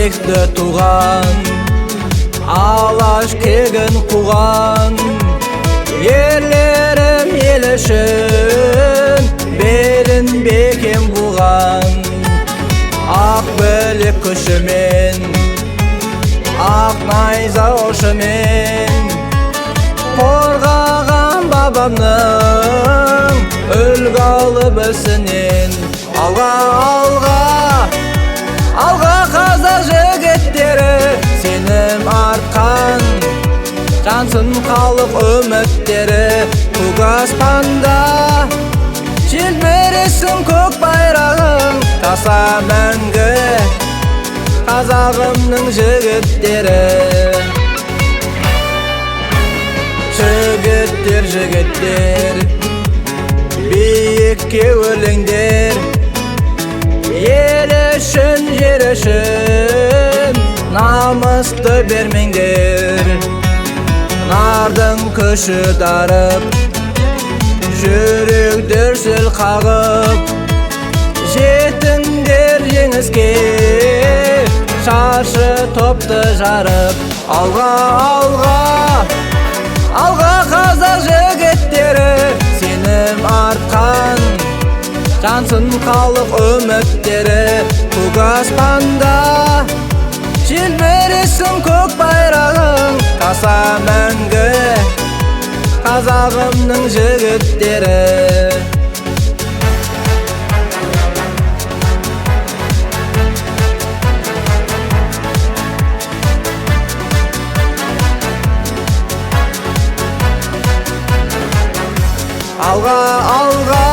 Бекті туған, Алаш кегін қуған. Ерлерім ел үшін белін бекем буған. Ақ білек күшімен, ақ найза ұшымен қорғаған бабамның үлгі алып ісінен. Алға, алға, алға, қазақ жігіттері, сенім артқан жансын халық үміттері. Көк аспанда желбіресің көк байрағың, таса мәңгі қазағымның жігіттері. Жігіттер, жігіттер, биікке өрлеңдер, ел үшін, жер үшін намысты бермеңдер. Нардың күші дарып, жүрек дүрсіл қағып, жетіңдер жеңіске, шаршы топты жарып. Алға, алға, алға, қазақ жігіттері, сенім артқан жансын халық үміттері. Көк аспанда желбіресің көк байрағың, таса мәңгі қазағымның жігіттері. Алға, алға,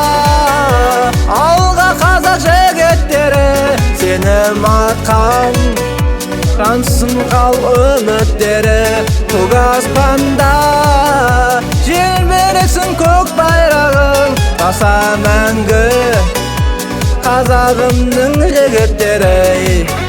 алға, қазақ жігіттері, сенім артқан жансын халық үміттері. Көк аспанда желбіресің көк байрағың, таса мәңгі қазағымның жігіттері.